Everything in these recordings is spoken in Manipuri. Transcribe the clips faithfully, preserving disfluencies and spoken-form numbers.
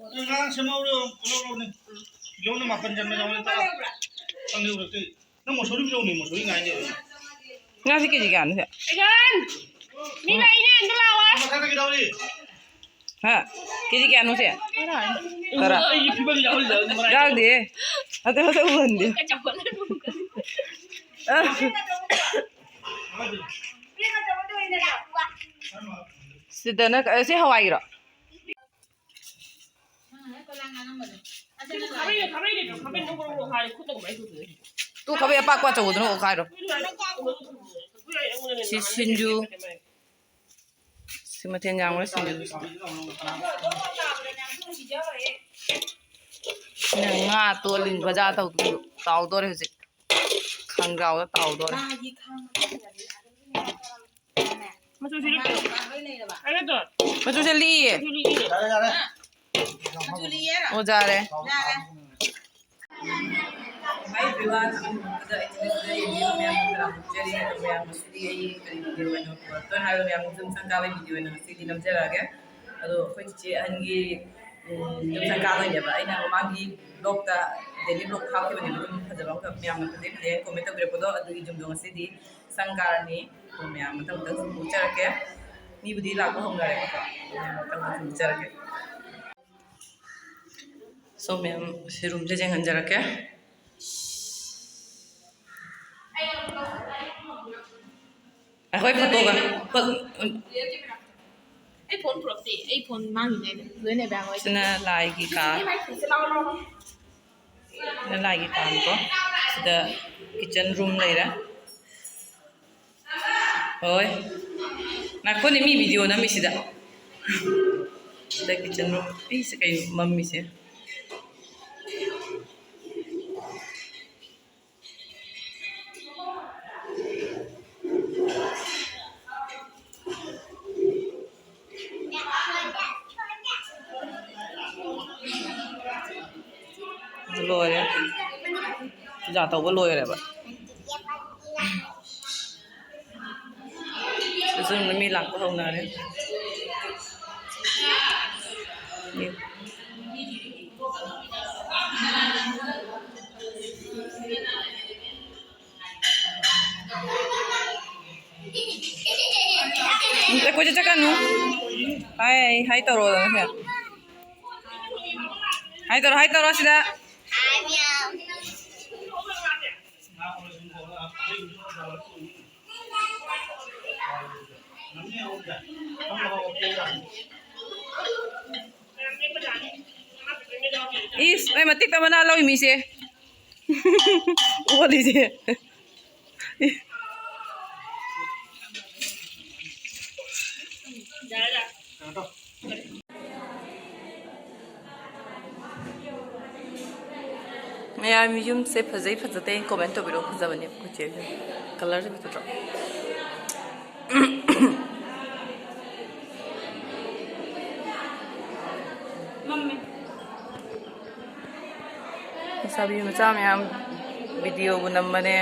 ꯉꯔꯥꯡ ꯁꯦꯝꯍꯧꯔꯣ, ꯄꯨꯂꯞ ꯂꯧꯅꯤ꯫ ꯀꯤꯂꯣꯅ ꯃꯥꯄꯟ ꯆꯟꯕ ꯌꯥꯎꯅꯤ, ꯇꯔꯥ꯫ ꯈꯪꯗꯦ, ꯎꯔꯛꯇꯦ꯫ ꯅꯪ ꯃꯁꯨꯔꯤ ꯂꯧꯅꯤ, ꯃꯁꯨꯔꯤ ꯉꯥꯏꯅꯦ꯫ ꯉꯥꯁꯤ ꯀꯦꯖꯤ ꯀꯌꯥꯅꯣ ꯁꯦ? ꯏꯆꯟ! ꯃꯤ ꯂꯥꯛꯏꯅꯦ, ꯑꯝꯇ ꯂꯥꯛꯑꯣ꯫ ꯃꯊꯛꯇꯒꯤ ꯂꯧꯔꯤ꯫ ꯍꯥ? ꯀꯦꯖꯤ ꯀꯌꯥꯅꯣ ꯁꯦ? ꯇꯔꯥ꯫ ꯑꯩꯒꯤ ꯐꯤꯕꯝ ꯌꯥꯎꯍꯜꯂꯦ꯫ ꯌꯥꯎꯗꯦ꯫ ꯑꯇꯩ ꯃꯁꯛ ꯎꯍꯟꯗꯦ꯫ ꯑ꯫ ꯁꯤꯗꯅ ꯀ-, ꯁꯤ ꯍꯋꯥꯏꯒꯤꯔꯣ? ꯇꯨ ꯈꯥꯕꯩ ꯑꯄꯥꯛꯄ ꯑꯆꯧꯕꯗꯨꯅ ꯑꯣꯠꯈꯥꯏꯔꯣ꯫ ꯁꯤ ꯁꯤꯡꯖꯨ꯫ ꯁꯤ ꯃꯊꯦꯜ ꯌꯥꯝꯈ꯭ꯔꯦ ꯁꯤꯡꯖꯨ꯫ ꯁꯤꯅ ꯉꯥ ꯇꯣꯜꯂꯤ, ꯕꯖꯥꯔ ꯇꯧ-, ꯇꯥꯎꯗꯣꯔꯦ ꯍꯧꯖꯤꯛ꯫ ꯈꯥꯡꯖꯥꯎꯗ ꯇꯥꯎꯗꯣꯔꯦ꯫ ꯃꯆꯨꯁꯦ ꯂꯤꯛꯇ꯭ꯔꯣ? ꯃꯆꯨꯁꯦ ꯂꯤꯛꯏꯌꯦ꯫ ꯌꯥꯔꯦ, ꯌꯥꯔꯦ꯫ ꯑꯣ, ꯌꯥꯔꯦ꯫ Hi everyone, ꯑꯍꯥꯟꯕꯗ ꯑꯩ ꯆꯦꯅꯦꯜꯁꯤꯗ ꯌꯦꯡꯕꯤꯕ ꯃꯌꯥꯝ ꯇꯔꯥꯝꯅ ꯑꯣꯛꯆꯔꯤ꯫ ꯑꯗꯣ ꯃꯌꯥꯝ ꯉꯁꯤꯗꯤ ꯑꯩ ꯀꯔꯤ ꯚꯤꯗꯤꯑꯣ ꯑꯣꯏꯅ ꯄꯨꯔꯛꯇꯣꯏꯅꯣ ꯍꯥꯏꯕꯗ ꯃꯌꯥꯝ ꯌꯨꯝ ꯁꯪꯒꯥꯕꯒꯤ ꯚꯤꯗꯤꯑꯣ ꯑꯣꯏꯅ ꯉꯁꯤꯗꯤ ꯅꯝꯖꯔꯛꯑꯒꯦ꯫ ꯑꯗꯣ ꯑꯩꯈꯣꯏ ꯆꯤꯆꯦ ꯑꯍꯟꯒꯤ, ꯎꯝ, ꯌꯨꯝ ꯁꯪꯒꯥꯗꯣꯏꯅꯦꯕ꯫ ꯑꯩꯅ ꯃꯃꯥꯡꯒꯤ ꯕ꯭ꯂꯣꯛꯇ ꯗꯦꯂꯤ ꯕ꯭ꯂꯣꯛ ꯍꯥꯞꯈꯤꯕꯅꯦꯕ, ꯑꯗꯨꯝ ꯐꯖꯕ ꯑꯃꯈꯛ ꯃꯌꯥꯝꯅ ꯐꯖꯩ ꯐꯖꯩ ꯍꯥꯏꯅ ꯀꯣꯃꯦꯟ ꯇꯧꯕꯤꯔꯛꯄꯗꯣ, ꯑꯗꯨꯒꯤ ꯌꯨꯝꯗꯣ ꯉꯁꯤꯗꯤ ꯁꯪꯒꯥꯔꯅꯤ꯫ ꯑꯗꯣ ꯃꯌꯥꯝ ꯃꯊꯪ ꯃꯊꯪ ꯁꯨꯝ ꯎꯠꯆꯔꯛꯀꯦ꯫ ꯃꯤꯕꯨꯗꯤ ꯂꯥꯛꯄ ꯍꯧꯅꯔꯦꯕꯀꯣ, ꯃꯌꯥꯝ ꯃꯊꯪ ꯃꯊꯪ ꯁꯨꯝ ꯎꯠꯆꯔꯛꯀꯦ꯫ So ꯃꯌꯥꯝ, ꯁꯤ ꯔꯨꯝꯁꯦ ꯌꯦꯡꯍꯟꯖꯔꯛꯀꯦ꯫ ꯑꯩꯈꯣꯏ ꯐꯣꯇꯣꯒ ꯐꯣ-, ꯑꯩ ꯐꯣꯟ ꯄꯨꯔꯛꯇꯦ, ꯑꯩ ꯐꯣꯟ ꯃꯥꯡꯉꯤꯅꯦ꯫ ꯂꯣꯏꯅ ꯕꯦꯝ ꯍꯣꯏ꯫ ꯁꯤꯅ ꯂꯥꯏꯒꯤ ꯀꯥ꯫ ꯁꯤꯅ ꯂꯥꯏꯒꯤ ꯀꯥꯅꯤꯀꯣ꯫ ꯁꯤꯗ ꯀꯤꯠꯆꯟ ꯔꯨꯝ ꯂꯩꯔꯦ꯫ ꯍꯣꯏ꯫ ꯉꯥꯏꯈꯣꯅꯦ, ꯃꯤ ꯚꯤꯗꯤꯑꯣ ꯅꯝꯃꯤꯁꯤꯗ꯫ ꯁꯤꯗ ꯀꯤꯠꯆꯟ ꯔꯨꯝ꯫ ꯑꯩꯁꯦ ꯀꯩꯅꯣ ꯃꯝꯃꯤꯁꯦ? ꯂꯣꯏꯔꯦ꯫ ꯄꯨꯖꯥ ꯇꯧꯕ ꯂꯣꯏꯔꯦꯕ꯫ ꯑꯗꯨꯅ ꯃꯤ ꯂꯥꯛꯄ ꯍꯧꯅꯔꯦ꯫ ꯃꯤ ꯍꯥꯏ ꯇꯧꯔꯣꯗꯅ ꯁꯦ꯫ ꯍꯥꯏ ꯇꯧꯔꯣ, ꯍꯥꯏ ꯇꯧꯔꯣ ꯁꯤꯗ꯫ Hi, ꯃꯌꯥꯝ꯫ ꯏꯁ, ꯅꯣꯏ ꯃꯇꯤꯛꯇ ꯃꯅꯥ ꯂꯧꯏ ꯃꯤꯁꯦ꯫ ꯑꯣꯜꯂꯤꯁꯦ꯫ ꯃꯌꯥꯝ ꯌꯨꯝꯁꯦ ꯐꯖꯩ ꯐꯖꯗꯦ comment ꯇꯧꯕꯤꯔꯛꯑꯣ꯫ ꯐꯖꯕꯅꯦ ꯑꯩꯈꯣꯏ ꯆꯦ ꯍꯣꯏ꯫ Colour ꯁꯦ ꯐꯖꯗ꯭ꯔꯣ? ꯂꯩꯁꯥꯕꯤ ꯃꯆꯥ ꯃꯌꯥꯝ video ꯕꯨ ꯅꯝꯕꯅꯦ,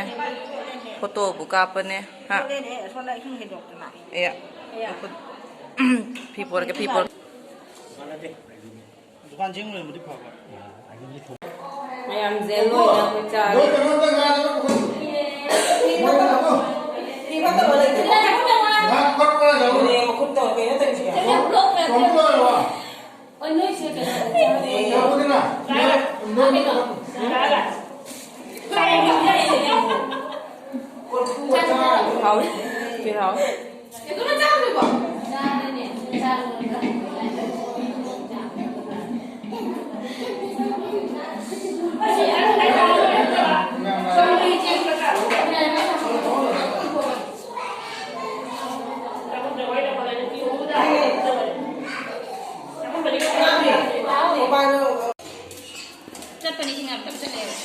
photo ꯕꯨ ꯀꯥꯞꯄꯅꯦ꯫ ꯍꯥ? ꯑꯦ, ꯐꯤ ꯄꯣꯔꯛꯀꯦ, ꯐꯤ ꯄꯣꯔꯛꯀꯦ꯫ ꯗꯨꯀꯥꯟ ꯆꯦꯡ ꯂꯩꯔꯝꯃꯗꯤ ꯐꯕ꯫ ꯃꯌꯥꯝꯁꯦ ꯂꯣꯏꯅ ꯑꯩꯈꯣꯏ ꯆꯥꯔꯦ꯫ ꯃꯈꯨꯠ ꯇꯧꯔ ꯀꯩꯅꯣ ꯇꯧꯔꯤꯁꯦ꯫ ꯍꯥꯎ, ꯍꯥꯎ꯫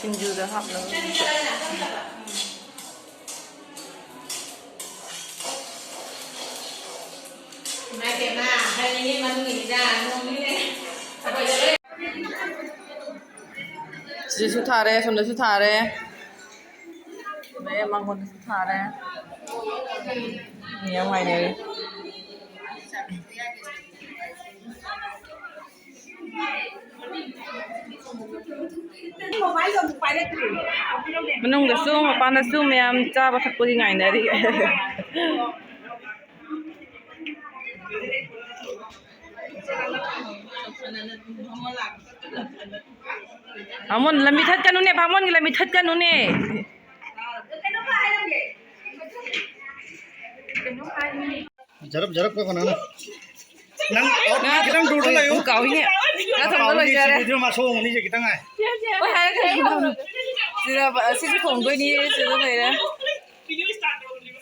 ꯁꯤꯡꯖꯨꯗ ꯍꯥꯞꯅꯕ꯫ ꯏꯃꯥ ꯏꯕꯦꯝꯃ, ꯍꯥꯏꯔꯤꯅꯦ ꯃꯅꯨꯡꯒꯤꯅꯤꯗ, ꯅꯣꯡꯅꯤꯅꯦ꯫ ꯁꯤꯗꯁꯨ ꯊꯥꯔꯦ, ꯁꯣꯝꯗꯁꯨ ꯊꯥꯔꯦ꯫ ꯃꯌꯥꯝ ꯃꯉꯣꯟꯗꯁꯨ ꯊꯥꯔꯦ꯫ ꯃꯌꯥꯝ ꯉꯥꯏꯅꯔꯤ꯫ ꯃꯅꯨꯡꯗꯁꯨ ꯃꯄꯥꯟꯗꯁꯨ ꯃꯌꯥꯝ ꯆꯥꯕ ꯊꯛꯄꯒꯤ ꯉꯥꯏꯅꯔꯤ꯫ ꯕꯥꯃꯣꯟ ꯂꯝꯕꯤ ꯊꯠꯀꯅꯨꯅꯦ, ꯕꯥꯃꯣꯟꯒꯤ ꯂꯝꯕꯤ ꯊꯠꯀꯅꯨꯅꯦ꯫ ꯖꯔꯞ ꯖꯔꯞ ꯀꯣ ꯀꯅꯥꯅ? ꯅꯪ ꯉꯥ ꯈꯤꯇꯪ ꯗꯨꯔꯗ ꯂꯩꯌꯨ꯫ ꯀꯥꯎꯏꯅꯦ꯫ ꯉꯥ ꯊꯣꯡꯕ ꯂꯣꯏꯖꯔꯦ꯫ ꯁꯤꯗꯤ ꯃꯥ ꯁꯣꯡꯉꯅꯤ, ꯁꯦ ꯈꯤꯇꯪ ꯉꯥꯏ꯫ ꯍꯣꯏ, ꯍꯥꯏꯔꯛꯀꯅꯤ꯫ ꯁꯤꯗ, ꯑꯁꯤꯁꯨ ꯊꯣꯡꯗꯣꯏꯅꯤ, ꯁꯤꯗ ꯂꯩꯔꯦ꯫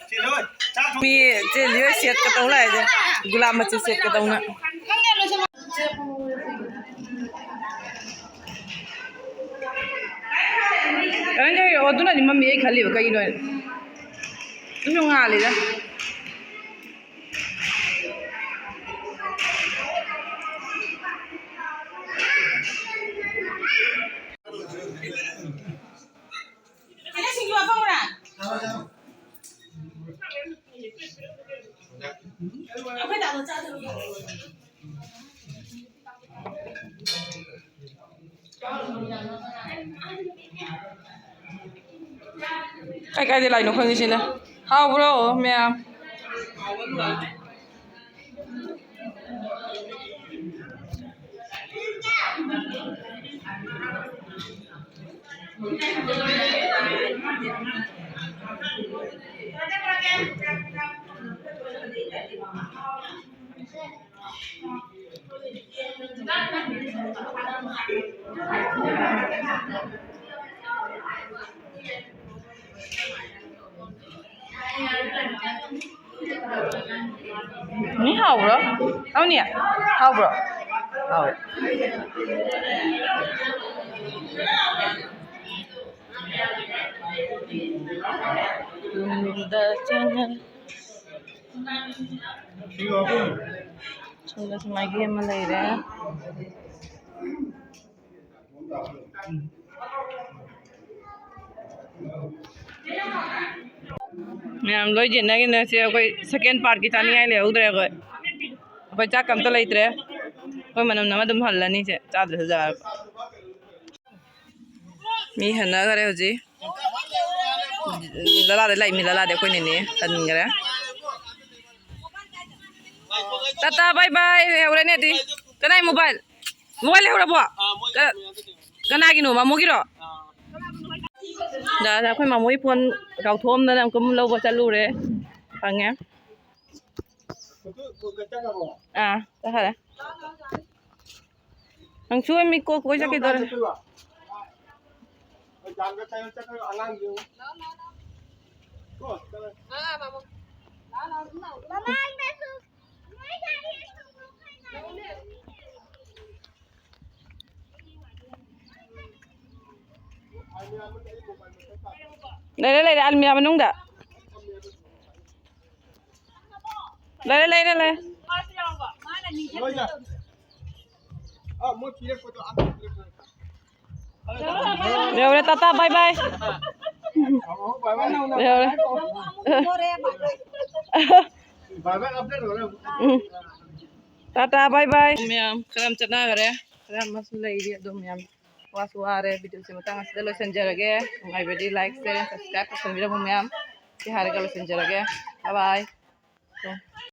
ꯁꯤ ꯂꯣꯏ, ꯆꯥꯛ ꯊꯣꯡ- ꯃꯤ ꯆꯦꯜꯂꯤ ꯍꯣꯏ ꯁꯦꯠꯀ ꯇꯧ ꯂꯥꯛꯑꯦ꯫ ꯒꯨꯂꯥꯞ ꯃꯆꯨ ꯁꯦꯠꯀ ꯇꯧꯅ꯫ ꯀꯔꯟ ꯌꯥꯏꯔꯣ? ꯑꯗꯨꯅꯅꯤ ꯃꯝꯃꯤ ꯑꯩ ꯈꯜꯂꯤꯕ꯫ ꯀꯩꯒꯤꯅꯣ ꯍꯥꯏꯅ꯫ ꯑꯗꯨꯝꯁꯨ ꯉꯥꯜꯂꯤꯗ꯫ ꯀꯥꯏ ꯀꯥꯏꯗ ꯂꯥꯛꯏꯅꯣ ꯈꯪꯗꯦ ꯁꯤꯅ꯫ ꯍꯥꯎꯕ꯭ꯔꯣ ꯃꯌꯥꯝ? ꯎꯝ, ꯍꯥꯎꯕ꯭ꯔꯣ? ꯍꯥꯎꯅꯤ? ꯍꯥꯎꯕ꯭ꯔꯣ? ꯍꯥꯎꯋꯦ꯫ ꯁꯣꯝꯗꯁꯨ ꯃꯥꯏꯀꯩ ꯑꯃ ꯂꯩꯔꯦ꯫ ꯃꯌꯥꯝ ꯂꯣꯏ ꯌꯦꯟꯅꯈꯤꯅ ꯁꯦ ꯑꯩꯈꯣꯏ second partꯀꯤ ꯆꯥꯅꯤꯡꯉꯥꯏ ꯂꯩꯍꯧꯗ꯭ꯔꯦ꯫ ꯑꯩꯈꯣꯏ, ꯑꯩꯈꯣꯏ ꯆꯥꯛ ꯑꯝꯇ ꯂꯩꯇ꯭ꯔꯦ꯫ ꯑꯩꯈꯣꯏ ꯃꯅꯝ ꯅꯝꯃ ꯑꯗꯨꯝ ꯍꯜꯂꯅꯤ ꯁꯦ, ꯆꯥꯗ꯭ꯔꯁꯨ ꯌꯥꯔꯕ꯫ ꯃꯤ ꯍꯟꯅꯈ꯭ꯔꯦ ꯍꯧꯖꯤꯛ꯫ ꯂꯂꯥꯗ ꯂꯥꯛꯏ ꯃꯤ ꯂꯂꯥꯗꯤ ꯑꯩꯈꯣꯏ ꯅꯦꯅꯦ ꯍꯟꯈ꯭ꯔꯦ꯫ ꯇꯥꯇꯥ bye bye ꯍꯧꯔꯦꯅꯦ ꯑꯗꯨꯗꯤ꯫ ꯀꯅꯥꯏ mobile? ꯃꯣꯕꯥꯏꯜ ꯂꯩꯍꯧꯔꯕꯣ? ꯀ-, ꯀꯅꯥꯒꯤꯅꯣ? ꯃꯥꯃꯣꯒꯤꯔꯣ? ꯗꯥ, ꯗꯥ, ꯑꯩꯈꯣꯏ ꯃꯥꯃꯣꯒꯤ ꯐꯣꯟ ꯀꯥꯎꯊꯣꯛꯑꯝꯗꯅ ꯑꯃꯨꯛꯀ ꯂꯧꯕ ꯆꯠꯂꯨꯔꯦ꯫ ꯐꯪꯉꯦ꯫ ꯑꯥ, ꯆꯠꯈ꯭ꯔꯦ꯫ ꯅꯪꯁꯨ ꯃꯤ ꯀꯣꯏ ꯀꯣꯏ ꯆꯠꯈꯤꯗꯣꯔꯦ꯫ ꯂꯩꯔꯦ, ꯂꯩꯔꯦ, ꯑꯜꯃꯤꯔꯥ ꯃꯅꯨꯡꯗ꯫ ꯂꯩꯔꯦ, ꯂꯩꯔꯦ, ꯂꯩꯔꯦ꯫ ꯌꯧꯔꯦ, ꯇꯥꯇꯥ, bye bye꯫ ꯌꯧꯔꯦ꯫ ꯎꯝ꯫ Tata, bye bye꯫ ꯃꯌꯥꯝ ꯈꯔ ꯑꯃ ꯆꯠꯅꯈ꯭ꯔꯦ, ꯈꯔ ꯑꯃꯁꯨ ꯂꯩꯔꯤ꯫ ꯑꯗꯨ ꯃꯌꯥꯝ ꯋꯥꯁꯨ ꯋꯥꯔꯦ꯫ Video ꯁꯦ ꯃꯇꯥꯡ ꯑꯁꯤꯗ ꯂꯣꯏꯁꯤꯟꯖꯔꯒꯦ꯫ ꯅꯨꯡꯉꯥꯏꯕꯗꯤ like, share, subscribe ꯇꯧꯁꯟꯕꯤꯔꯝꯃꯨ ꯃꯌꯥꯝ꯫ ꯁꯤ ꯍꯥꯏꯔꯒ ꯂꯣꯏꯁꯤꯟꯖꯔꯒꯦ꯫ Bye bye꯫